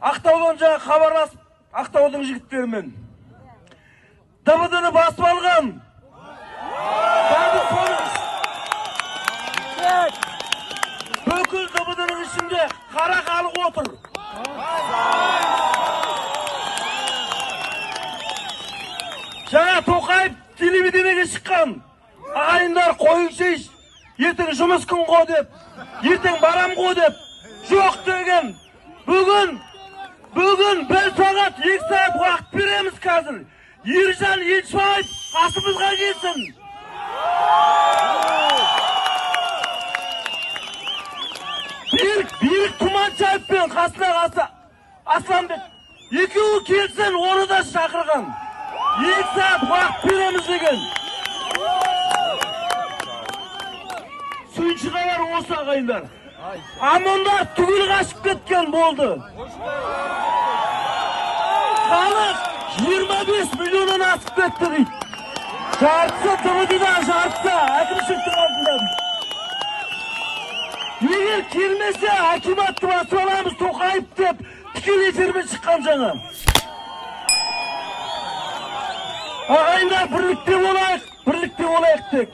Ақтаудан жаңа хабарласып, Ақтаудың жігіттерімен. ДВД-ны басып алған. Бүкіл ДВД-ның ішінде қара халық отыр. Жаңа Тоқаев телевидениеге шыққан. Ағайындар, қойыңшы, ертең жұмыс күн ғой деп, ертең барам ғой деп, жоқ деген. Бүгін 1 сағат, 2 сағат уақыт береміз қазір. Ержан Елшібаев қасымызға келсін. Берік Тұманшаев пен қасына қасы Асланбек екеуі келсін, оны да шақырған. 2 сағат уақыт береміз деген. Сүйінші хабар осы, ағайындар. Амондар түгел қашып кеткен болды. Халық 25 миллионнан асып кетті дейді. Жартысы ДВД-да, жартысы әкімшіліктің алдында. Егер келмесе, акиматты басып аламыз Тоқаев деп тікелей эфирмен шыққан жаңа. Ағайындар, бірлікте болайық, бірлікте болайық тек.